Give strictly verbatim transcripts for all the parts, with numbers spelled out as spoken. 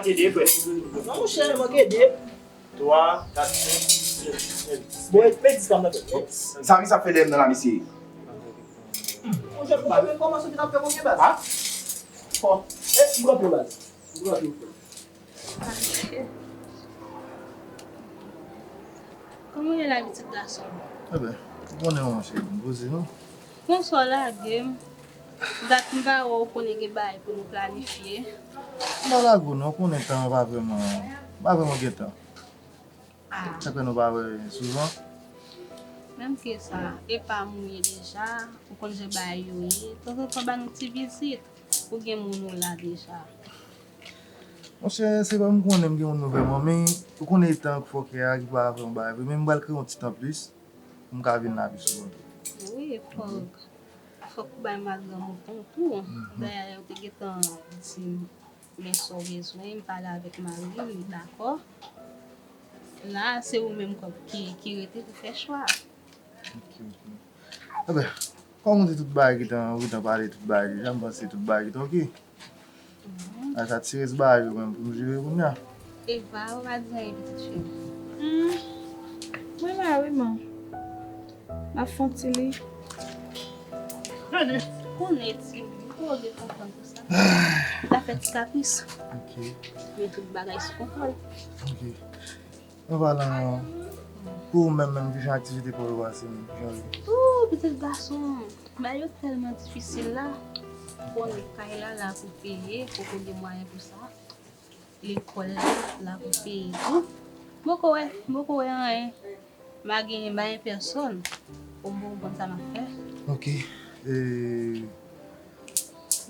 Ede, frè. Non, monchè, manke de. Twa, kat, senk, sis, nèf, dis. Bon, e, men dis la m nan tèt. Sa ki sa fè dèyè m nan la, mesye? Monchè, pou mwen, kòman soti n ap fè konbyen baz? Ha? Fò. E, m kanpe, baz. M kanpe, frè. Kòman w ye la, pitit gason m? Eben, ou konnen, manman cheri, m poze, non? Bonswa, lage m. Dat m pa wè w, konnen gen bagay pou nou planifye. M pa lage w non, ou konnen tan an pa vrèman, pa vrèman gen tan. Ah. Sa fè nou pa wè souvan. Menm ke sa, e pa m ou ye deja, ou konn jan bagay yo ye. Tanzantan ba nou ti vizit, ou gen moun ou la deja. Monchè, se pa m konnen m gen moun nou vrèman, men ou konnen e tan k fòkè a ki pa fè yon bagay vre, men m pral kreye yon ti tan plis pou m ka vin la pi souvan tou. Wi, fòk, fòk ou bay malgre mouton tou. Mhm. Dayè, yo te gentan di m, men sa w bezwen, m pale avèk mari m, li dakò. La, se ou menm kòb ki, ki rete pou fè chwa. Ok, ok. Eben, kòm ou di tout bagay gentan, ou gentan pale tout bagay deja, m panse tout bagay gentan ok. Mhm. A sa ti rès bagay yo menm pou m jere kounye a. Eva, ou pa di anyen, pitit fi m? Hmm. Mwen la, wi, man. M ap fè yon ti li. Konnen ti li, ou oblije konprann pou sa. L ap fè ti kapris. Ok. Men tout bagay sou kontwòl. Ok. An palan, pou ou menm, menm, kijan aktivite pa w yo pase menm, kijan yo ye? Ooh, pitit gason, bagay yo tèlman difisil la. Bon, kay la la pou peye, poko gen mwayen pou sa. Lekòl la la pou peye tou. M poko wè, m poko wè anyen. M pa genyen, m pa gen pèsòn pou m konprann sa m ap fè. Ok. E,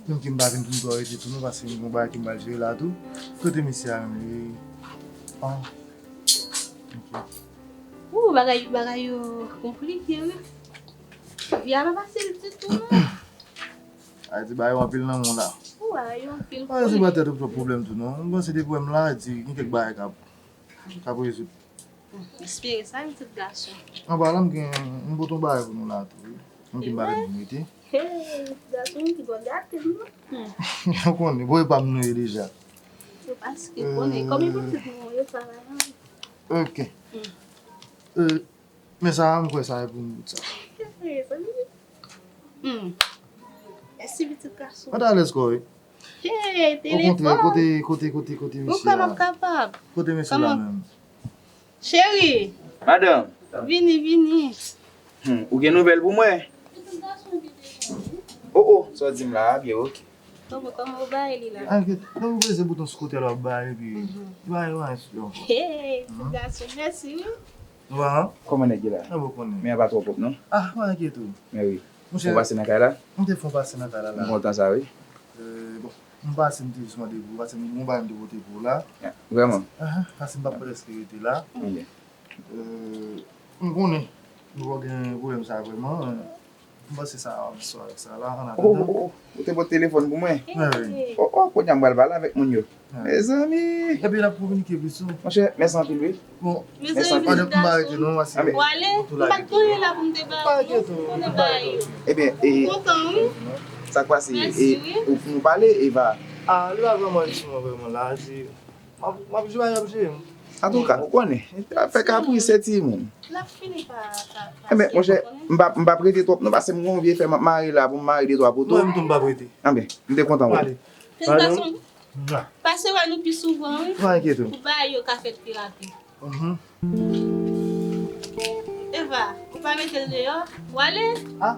Menm ke m pa vin pou m twa rete tou non, paske m gen yon bagay ke m pral jere la tou. Kote mesye a menm li? Ah. Ok. Ou, bagay, bagay yo konplike, wi. Vi a pa fasil ditou, non. A di bagay yo anpil nan mond la. Ou, bagay yo anpil. Ah, se pa tèt ou twòp pwoblèm tou, non. M panse depi w wè m la, di gen kèk bagay k ap, k ap rezoud. Hmm, espere sa, pitit gason. Anba la, m gen, m pote yon bagay pou nou la tou, wi. Menm ke m pa vin pou m rete. Hey, gason ki dwa gate m non. Hmm. Ou konnen, bon, e pa m nou ye deja. Yo paske konnen, kòm e pitit nou ye travay an. Ok. Hmm. Euh, men sa, m kwè sa e pou m bout sa. Hey, sa li. Hmm. Mèsi, pitit gason. Mwen ta alèz kò, wi. Hey, telefòn. Okontrè, kote, kote, kote, kote mesye a? Ou kwè m ap kapab? Kote mesye la menm? Cheri! Madanm! Vini, vini. Hmm, ou gen nouvèl pou mwen? Oh, oh, sa w di m la a, byen, ok. Kòman, kòman ou bay li la? Ah, ok. Non, ou peze bouton sou kote la, w ap bay, epi li pa gen anyen sou li ankò. Hey, ti gason, mèsi, wi. Ou pa, non? Kòman nèg yo la? Ah, bon, konnen. Men an pa twò pwòp, non? Ah, pa enkyete w. Men wi. Monchè, ou pase nan kay la? M te fè yon pase nan kay la, la. M kontan sa, wi. Euh, bon, m pase, m te jis mande pou ou, paske m gon bagay m te pote pou ou la. Ah, vrèman? Ahan, paske m p ap prèske rete la. Ok. Euh, m konnen nou pa gen pwoblèm sa vrèman. M panse sa ap swa avèk sa la, an atandan. Oh, oh, oh, ou te pote telefòn pou mwen? Wi, wi. Oh, oh, kounye a m pral pale avèk moun yo. Mezanmi! Epi n ap kominike plis tou. Monchè, mèsi anpil, wi. Bon, mezanmi, m pa rete non, m ap wale, m pa t konnen la pou m te ba ou, non, m konnen bagay yo. Ebyen, e, m kontan, wi. Sa k pase, e, ou, nou pale, Eva? Ah, li pa vrèman rete non, vrèman, la, se, m ap, m ap jwe, m ap jwe. Antouka, ou konnen, afè kapris, se timoun. L ap fini pa, pa, pa. Ebyen, monchè, m p ap, m p ap rete twòp non, paske m gon vye fè m ap mare la, pou m mare de twa poto. Mwen menm tou, m p ap rete. Anben, m te kontan wè. Pase wè nou pi souvan, wi. Pa enkyete w. Pou bagay yo ka fèt pi rapid. Mhm. Eva, ou pa mete l deyò? Ou ale? Ah,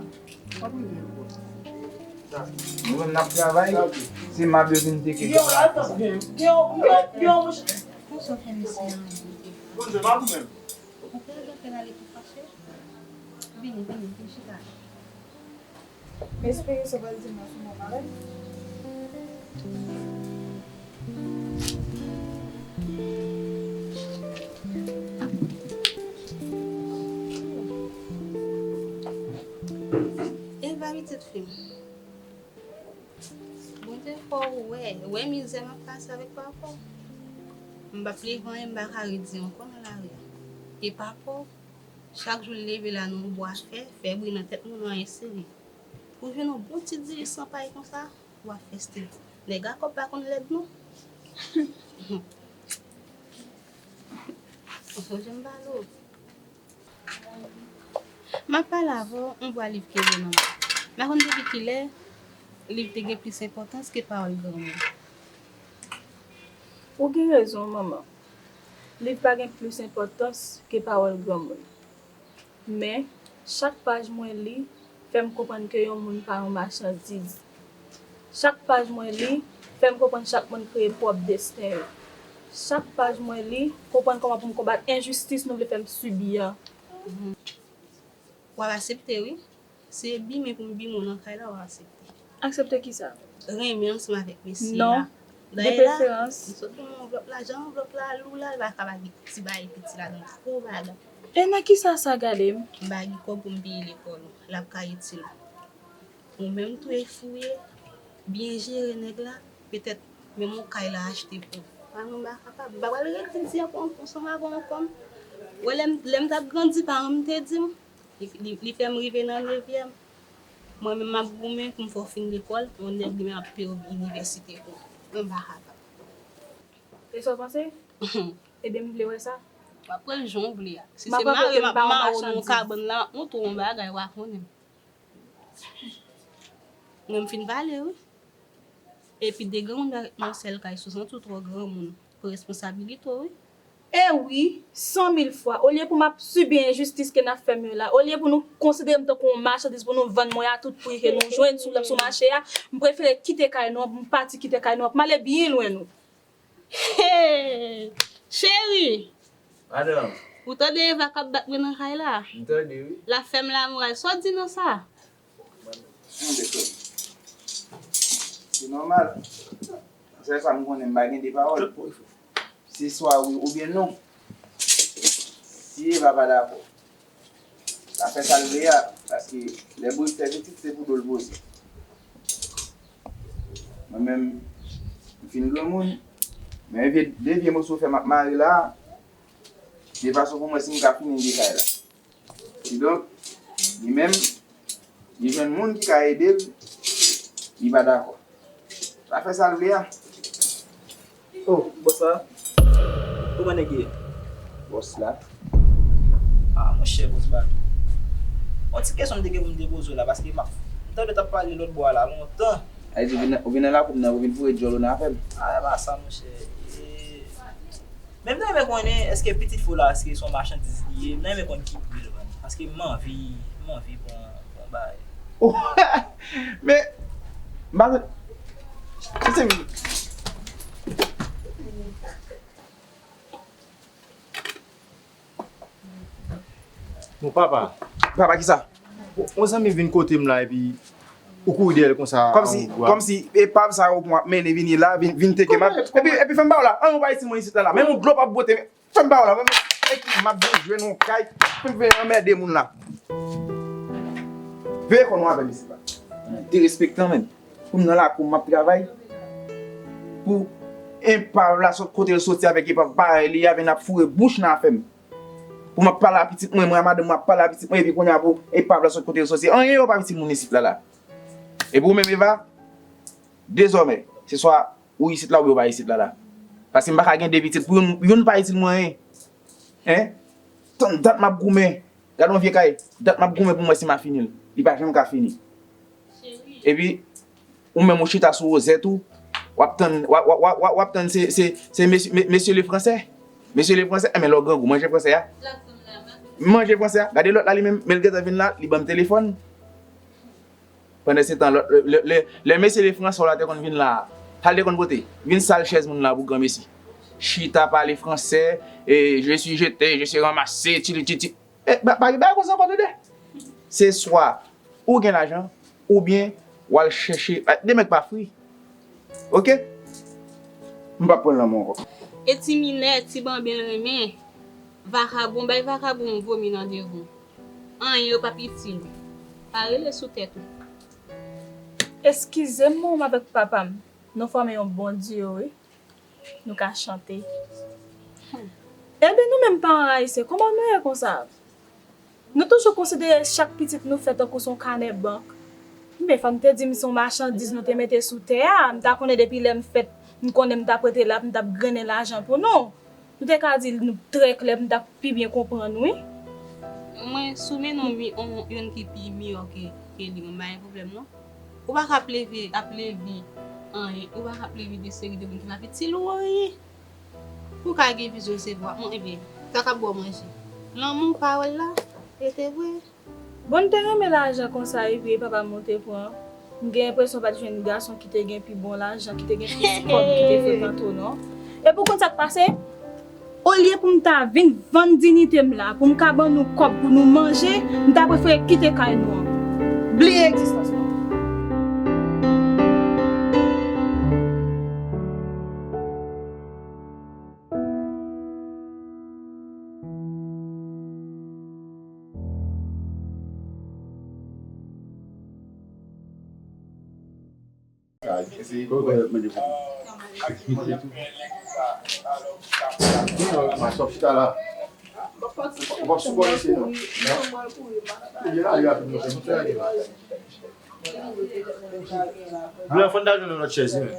pa prive. Nou menm n ap travay, se m ap yo vin teke. Yo, atann, gen, gen, gen, gen yon mouch. Konsa w fè mesye a? Bondye, pa pou menm. Ou pral gentan ale tou fache? Vini, vini, vin chita. M espere sa pral di m nan sou mwen parèt. Eva, pitit fi m. Bondye fè w wè, wè mizè m ap pase avèk papa w. M p ap leve anyen, m pa ka redi ankò nan lari a. E papa w, chak jou l leve la nan yon bwa fè, fè bri nan tèt moun, anyen serye. Pou jwenn yon bon ti diri san pay konsa, w ap fè stil. Nèg a kòb pa konn lèd non. Ou sonje m pale w? M ap pale avè w, yon bwa liv kenbe nan men m. M pa konn depi kilè liv te gen plis enpòtans ke pawòl granmoun. Ou gen rezon, manman. Liv pa gen plis enpòtans ke pawòl granmoun. Men, chak paj mwen li fè m konprann ke yon moun pa yon machandiz. Chak paj mwen li fè m konprann chak moun kreye pwòp desten yo. Chak paj mwen li konprann kòman pou m konbat enjistis nou vle fè m sibi a. W ap aksepte, wi. Se bi men pou m bi moun nan kay la, w ap aksepte. Aksepte kisa? Renmen ansanm avèk mesye a. Non. Dayè la, m sot ban w anvlòp la, jan anvlòp la lou la, li pa ka pa gen ti bagay piti ladan l, gwo bagay. E nan kisa sa gade m? M pa gen kòb pou m peye lekòl ou, l ap ka itil ou. Ou menm tou e fouye, byen jere nèg la, petèt menm yon kay la achte pou ou. Paran m pa kapab, m pa pral ret di di ansanm avè w ankò. Ou wè lè m, lè m t ap grandi, paran m te di m, Li, li, li fè m rive nan nevyèm. Mwen menm m ap goumen pou m fè w fin lekòl, yon nèg li menm ap peye w inivèsite pou ou. Mwen pa kapab. E sa w panse? Ebyen m vle wè sa. W ap pran l jan w vle a. Si se mare m ap mare w nan yon kabann la, m ap montre w yon bagay, w a konnen m. Mwen m fin pale wi. Epi de granmoun nan yon sèl kay, si w santi w twò granmoun, pran responsabilite w wi. E wi, san mil fwa, olye pou m ap sibi enjistis ke n ap fè m yo la, olye pou nou konsidere m tankou yon machandiz pou nou vann mwen a tout pri ke nou jwenn sou, sou mache a, m prefere kite kay nou an, m pati kite kay nou an, pou m ale byen lwen nou. Hey! Cheri! Madanm! Ou tande Eva k ap bat mwen nan kay la? M tande wi. L ap fè m lamoray. Sa w di nan sa? Tande frè m. Se nòmal. Sèl sa m konnen, m pa gen de pawòl. Se swa wi oubyen non. Si Eva pa dakò, l a fè sa l vle a, paske lè boul fè pitit, se pou do l poze. Mwen menm, m fin granmoun, men vye, de vye moso fè m ap mare la, de fason pou mwen si m ka fini de kay la. Kidonk, li menm, li jwenn moun ki ka ede l, li pa dakò. L a fè sa l vle a. Oh, bòs la? Kòman nèg ye? Bòs la. Ah, monchè, bòs ba. Yon ti kesyon m te gen pou m te poze w la, paske m ap, m tande w t ap pale lòt bò a la lontan. A di, ou vin nan, ou vin nan lakou m nan, ou vin foure djòl ou nan afè m. Ah, e pa sa, monchè. E, men m ta renmen konnen, èske pitit fi w la, èske se yon machandiz li ye? M ta renmen konn ki pri l vann. Paske m anvi, m anvi pran, pran bagay. Men, m pa konn. Kite m. Bon, papa. Papa, kisa? Bon, yon zanmi vin kote m la, epi ou kouri dèyè l konsa. Kòmsi, kòmsi epav sa yo pou w ap mennen vini la, vin, vin teke m ap. Epi, epi fè m ba w la, an, ou pa isit mwen isit la, la. Men yon dlo p ap bwote. Fè m ba w la, men, men, m ap vin jwenn yon kay, pou m vin anmède moun la. Veye kò nou avè m isit la. Derespektan, menm. Pou m nan lakou m ap travay. Pou epav la sot kote l soti avèk epav parèy li a vin ap foure bouch nan afè m. Pou m ap pale a pitit mwen, mwen a madanm mwen ap pale a pitit mwen, epi kounye a pou epav la sot kote l soti. Anyen yo pa pitit moun isit la la. Epi ou menm Eva, dezòmè, se swa ou isit la oubyen ou pa isit la la. Paske m pa ka gen de pitit pou youn, youn pa itil mwen anyen. Hein? Tann dat m ap goumen. Gade yon vye kay. Dat m ap goumen pou m wè si m a fini l. Li pa janm ka fini. Epi, ou menm ou chita sou wozèt ou, w ap tann, w ap, w ap, w ap, w ap tann se, se, se mesye, me-, mesye le fransè. Mesye le fransè, enben lè w grangou, manje fransè a. Manje fransè a. Gade lòt la li menm, men l gentan vin la, li ban m telefòn. Pandan se tan, lè, lè, lè, lè mesye le fransè w la te konn vin la, sa l te konn pote? Vin sal chèz moun la pou granmesi. Chita pale fransè, e, je suis jeté, je suis ramassé, tchili tchiti. E, ba, ba, bagay konsa ankò, tande. Se swa ou gen lajan, oubyen w al chèche, a, de mèg pa fri. Oke? M p ap pran lanmou ankò. E ti minè, ti banben l renmen. Vakabon, bay vakabon vomi nan devan w. Anyen yo p ap itil ou. Pa rele sou tèt ou. Eskize m, manman m avèk papa m. Nou fòme yon bon diyo, wi. Nou ka chante. Enben, nou menm paran ayisyen, kòman nou ye konsa? Nou toujou konsidere chak pitit nou fè tankou se yon kanè bank. Men fò m te di m se yon machandiz nou te mete sou tè a, m ta konnen depi lè m fèt, M konnen m t ap rete la, m t ap grennen lajan pou nou. Nou te ka di l nou trè klè, m t ap pi byen konprann, wi. Mwen, si w mennen yon, yon, youn ki pi miyò ke, ke li, mwen pa gen pwoblèm, non. Ou pa ka ap leve, ap leve, anyen. Ou pa ka ap leve de seri de moun ki pa fè ti lou anyen. Ou ka gen vizyon se vwa, mwen, ebyen, sa k ap ba w manje. Lanmou, pawòl la, e te vre. Bon, m te renmen lajan konsa epi papa m ou te pran. M gen enpresyon w pa t jwenn gason ki te gen pi bon lajan, ki te gen plis kòb, ki te frekante w, non. Epi w konn sa k pase? Olye pou m ta vin vann diyite m la, pou m ka ban nou kòb pou nou manje, m ta prefere kite kay nou an. Bliye egzistans mwen. Blan, fò n ta jwenn yon lòt chèz, wi.